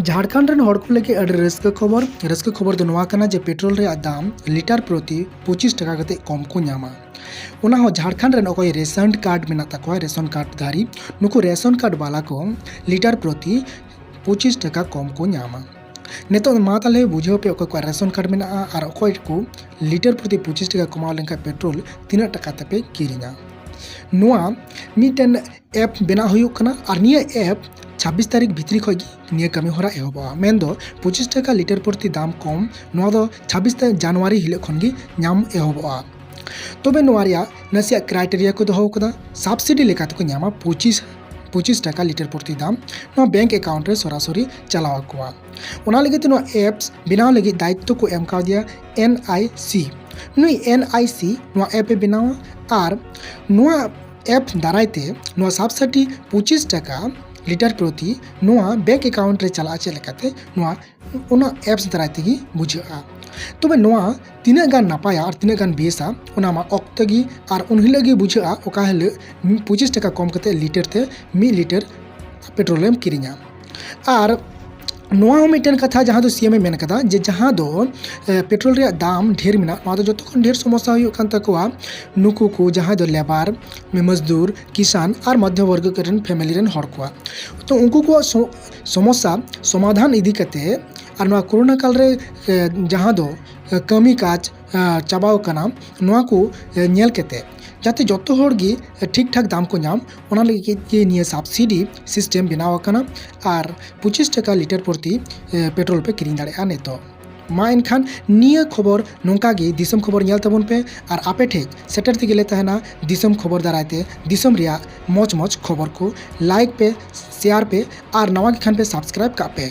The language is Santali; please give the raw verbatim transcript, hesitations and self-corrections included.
ᱡᱷᱟᱲᱠᱷᱚᱸᱰ ᱨᱮᱱ ᱦᱚᱲ ᱠᱚ ᱞᱟᱹᱜᱤᱫ ᱟᱹᱰᱤ ᱨᱟᱹᱥᱠᱟᱹ ᱠᱷᱚᱵᱚᱨ᱾ ᱨᱟᱹᱥᱠᱟᱹ ᱠᱷᱚᱵᱚᱨ ᱫᱚ ᱱᱚᱣᱟ ᱠᱟᱱᱟ ᱡᱮ ᱯᱮᱴᱨᱳᱞ ᱨᱮᱭᱟᱜ ᱫᱟᱢ ᱞᱤᱴᱟᱨ ᱯᱨᱚᱛᱤ ᱯᱚᱸᱪᱤᱥ ᱴᱟᱠᱟ ᱠᱟᱛᱮ ᱠᱚᱢ ᱠᱚ ᱧᱟᱢᱟ᱾ ᱚᱱᱟ ᱦᱚᱸ ᱡᱷᱟᱲᱠᱷᱚᱸᱰ ᱨᱮᱱ ᱚᱠᱚᱭ ᱨᱮᱥᱚᱱ ᱠᱟᱨᱰ ᱢᱮᱱᱟᱜ ᱛᱟᱠᱚᱣᱟ, ᱨᱮᱥᱚᱱ ᱠᱟᱨᱰ ᱫᱷᱟᱨᱤ, ᱱᱩᱠᱩ ᱨᱮᱥᱚᱱ ᱠᱟᱨᱰ ᱵᱟᱞᱟ ᱠᱚ ᱞᱤᱴᱟᱨ ᱯᱨᱚᱛᱤ ᱯᱚᱸᱪᱤᱥ ᱴᱟᱠᱟ ᱠᱚᱢ ᱠᱚ ᱧᱟᱢᱟ᱾ ᱱᱤᱛᱚᱜ ᱢᱟ ᱛᱟᱦᱞᱮ ᱵᱩᱡᱷᱟᱹᱣ ᱯᱮ ᱚᱠᱚᱭ ᱠᱚᱣᱟᱜ ᱨᱮᱥᱚᱱ ᱠᱟᱨᱰ ᱢᱮᱱᱟᱜᱼᱟ ᱟᱨ ᱚᱠᱚᱭ ᱠᱚ ᱞᱤᱴᱟᱨ ᱯᱨᱚᱛᱤ ᱯᱚᱸᱪᱤᱥ ᱴᱟᱠᱟ ᱠᱚᱢᱟᱣ ᱞᱮᱱᱠᱷᱟᱱ ᱯᱮᱴᱨᱳᱞ ᱛᱤᱱᱟᱹᱜ ᱴᱟᱠᱟ ᱛᱮᱯᱮ ᱠᱤᱨᱤᱧᱟ᱾ ᱱᱚᱣᱟ ᱢᱤᱫᱴᱮᱱ ᱮᱯ ᱵᱮᱱᱟᱣ ᱦᱩᱭᱩᱜ ᱠᱟᱱᱟ ᱟᱨ ᱱᱤᱭᱟᱹ ᱮᱯ ᱪᱷᱟᱵᱵᱤᱥ ᱛᱟᱹᱨᱤᱠᱷ ᱵᱷᱤᱛᱨᱤ ᱠᱷᱚᱱ ᱜᱮ ᱱᱤᱭᱟᱹ ᱠᱟᱹᱢᱤ ᱦᱚᱨᱟ ᱮᱦᱚᱵᱚᱜᱼᱟ᱾ ᱢᱮᱱᱫᱚ ᱯᱚᱸᱪᱤᱥ ᱴᱟᱠᱟ ᱞᱤᱴᱟᱨ ᱯᱨᱚᱛᱤ ᱫᱟᱢ ᱠᱚᱢ, ᱱᱚᱣᱟ ᱫᱚ ᱪᱷᱟᱵᱵᱤᱥ ᱛᱟᱹᱨᱤᱠᱷ ᱡᱟᱱᱩᱣᱟᱨᱤ ᱦᱤᱞᱳᱜ ᱠᱷᱚᱱ ᱜᱮ ᱧᱟᱢ ᱮᱦᱚᱵᱚᱜᱼᱟ᱾ ᱛᱚᱵᱮ ᱱᱚᱣᱟ ᱨᱮᱭᱟᱜ ᱱᱟᱥᱮᱭᱟᱜ ᱠᱨᱟᱭᱴᱮᱨᱤᱭᱟ ᱠᱚ ᱫᱚᱦᱚ ᱟᱠᱟᱫᱟ᱾ ᱥᱟᱵᱥᱤᱰᱤ ᱞᱮᱠᱟ ᱛᱮᱠᱚ ᱧᱟᱢᱟ ᱯᱚᱸᱪᱤᱥ, ᱯᱚᱸᱪᱤᱥ ᱴᱟᱠᱟ ᱞᱤᱴᱟᱨ ᱯᱨᱚᱛᱤ ᱫᱟᱢ ᱱᱚᱣᱟ ᱵᱮᱝᱠ ᱮᱠᱟᱣᱩᱱᱴ ᱨᱮ ᱥᱚᱨᱟᱥᱚᱨᱤ ᱪᱟᱞᱟᱣ ᱟᱠᱚᱣᱟ᱾ ᱚᱱᱟ ᱞᱟᱹᱜᱤᱫ ᱛᱮ ᱱᱚᱣᱟ ᱮᱯᱥ ᱵᱮᱱᱟᱣ ᱞᱟᱹᱜᱤᱫ ᱫᱟᱭᱤᱛᱛᱚ ᱠᱚ ᱮᱢ ᱠᱟᱣᱫᱮᱭᱟ ᱮᱱ ᱟᱭ ᱥᱤ᱾ ᱱᱩᱭ ᱮᱱ ᱟᱭ ᱥᱤ ᱱᱚᱣᱟ ᱮᱯ ᱮ ᱵᱮᱱᱟᱣᱟ ᱟᱨ ᱱᱚᱣᱟ ᱮᱯ ᱫᱟᱨᱟᱭ ᱛᱮ ᱱᱚᱣᱟ ᱥᱟᱵᱥᱤᱰᱤ ᱯᱚᱸᱪᱤᱥ ᱴᱟᱠᱟ ᱞᱤᱴᱟᱨ ᱯᱨᱚᱛᱤ ᱱᱚᱣᱟ ᱵᱮᱝᱠ ᱮᱠᱟᱣᱩᱱᱴ ᱨᱮ ᱪᱟᱞᱟᱜᱼᱟ ᱪᱮᱫ ᱞᱮᱠᱟᱛᱮ, ᱱᱚᱣᱟ ᱚᱱᱟ ᱮᱯᱥ ᱫᱟᱨᱟᱭ ᱛᱮᱜᱮ ᱵᱩᱡᱷᱟᱹᱜᱼᱟ᱾ ᱛᱚᱵᱮ ᱱᱚᱣᱟ ᱛᱤᱱᱟᱹᱜ ᱜᱟᱱ ᱱᱟᱯᱟᱭᱟ ᱟᱨ ᱛᱤᱱᱟᱹᱜ ᱜᱟᱱ ᱵᱮᱥᱟ, ᱚᱱᱟ ᱢᱟ ᱚᱠᱛᱚ ᱜᱮ ᱟᱨ ᱩᱱ ᱦᱤᱞᱳᱜ ᱜᱮ ᱵᱩᱡᱷᱟᱹᱜᱼᱟ ᱚᱠᱟ ᱦᱤᱞᱳᱜ ᱯᱚᱸᱪᱤᱥ ᱴᱟᱠᱟ ᱠᱚᱢ ᱠᱟᱛᱮ ᱞᱤᱴᱟᱨ ᱛᱮ ᱢᱤᱫ ᱞᱤᱴᱟᱨ ᱯᱮᱴᱨᱳᱞᱮᱢ ᱠᱤᱨᱤᱧᱟ᱾ ᱟᱨ ᱱᱚᱣᱟ ᱦᱚᱸ ᱢᱤᱫᱴᱮᱱ ᱠᱟᱛᱷᱟ ᱡᱟᱦᱟᱸ ᱫᱚ ᱥᱤ ᱮᱢ ᱮ ᱢᱮᱱ ᱠᱟᱫᱟ ᱡᱮ ᱡᱟᱦᱟᱸ ᱫᱚ, ᱮ, ᱯᱮᱴᱨᱳᱞ ᱨᱮᱭᱟᱜ ᱫᱟᱢ ᱰᱷᱮᱨ ᱢᱮᱱᱟᱜ, ᱱᱚᱣᱟ ᱫᱚ ᱡᱚᱛᱚ ᱠᱷᱚᱱ ᱰᱷᱮᱨ ᱥᱚᱢᱚᱥᱥᱟ ᱦᱩᱭᱩᱜ ᱠᱟᱱ ᱛᱟᱠᱚᱣᱟ ᱱᱩᱠᱩ ᱠᱚ ᱡᱟᱦᱟᱸᱭ ᱫᱚ ᱞᱮᱵᱟᱨ, ᱢᱚᱡᱽᱫᱩᱨ, ᱠᱤᱥᱟᱱ ᱟᱨ ᱢᱚᱫᱽᱫᱷᱚ ᱵᱚᱨᱜᱚ ᱨᱮᱱ ᱯᱷᱮᱢᱮᱞᱤ ᱨᱮᱱ ᱦᱚᱲ ᱠᱚᱣᱟᱜ᱾ ᱛᱚ ᱩᱱᱠᱩ ᱠᱚᱣᱟᱜ ᱥᱚ-, ᱥᱚᱢᱚᱥᱥᱟ ᱥᱚᱢᱟᱫᱷᱟᱱ ᱤᱫᱤ ᱠᱟᱛᱮ ᱟᱨ ᱱᱚᱣᱟ ᱠᱳᱨᱳᱱᱟ ᱠᱟᱞ ᱨᱮ, ᱮ, ᱡᱟᱦᱟᱸ ᱫᱚ, ᱮ, ᱠᱟᱹᱢᱤ ᱠᱟᱡᱽ, ᱮ, ᱪᱟᱵᱟᱣ ᱠᱟᱱᱟ, ᱱᱚᱣᱟ ᱠᱚ, ᱮ, ᱧᱮᱞ ᱠᱟᱛᱮ ᱡᱟᱛᱮ ᱡᱚᱛᱚ ᱦᱚᱲ ᱜᱮ ᱴᱷᱤᱠ ᱴᱷᱟᱠ ᱫᱟᱢ ᱠᱚ ᱧᱟᱢ, ᱚᱱᱟ ᱞᱟᱹᱜᱤᱫ ᱜᱮ ᱱᱤᱭᱟᱹ ᱥᱟᱵᱥᱤᱰᱤ ᱥᱤᱥᱴᱮᱢ ᱵᱮᱱᱟᱣ ᱟᱠᱟᱱᱟ᱾ ᱟᱨ ᱯᱚᱸᱪᱤᱥ ᱴᱟᱠᱟ ᱞᱤᱴᱟᱨ ᱯᱨᱚᱛᱤ, ᱮ, ᱯᱮᱴᱨᱳᱞ ᱯᱮ ᱠᱤᱨᱤᱧ ᱫᱟᱲᱮᱭᱟᱜᱼᱟ ᱱᱤᱛᱚᱜ᱾ ᱢᱟ ᱮᱱᱠᱷᱟᱱ ᱱᱤᱭᱟᱹ ᱠᱷᱚᱵᱚᱨ ᱱᱚᱝᱠᱟ ᱜᱮ, ᱫᱤᱥᱚᱢ ᱠᱷᱚᱵᱚᱨ ᱧᱮᱞ ᱛᱟᱵᱚᱱ ᱯᱮ ᱟᱨ ᱟᱯᱮ ᱴᱷᱮᱡ ᱥᱮᱴᱮᱨ ᱛᱮᱜᱮ ᱞᱮ ᱛᱟᱦᱮᱱᱟ ᱫᱤᱥᱚᱢ ᱠᱷᱚᱵᱚᱨ ᱫᱟᱨᱟᱭ ᱛᱮ ᱫᱤᱥᱚᱢ ᱨᱮᱭᱟᱜ ᱢᱚᱡᱽ ᱢᱚᱡᱽ ᱠᱷᱚᱵᱚᱨ ᱠᱚ᱾ ᱞᱟᱭᱤᱠ ᱯᱮ, ᱥᱮᱭᱟᱨ ᱯᱮ ᱟᱨ ᱱᱟᱣᱟ ᱜᱮ ᱠᱷᱟᱱ ᱯᱮ ᱥᱟᱵᱥᱠᱨᱟᱭᱤᱵ ᱠᱟᱜ ᱯᱮ᱾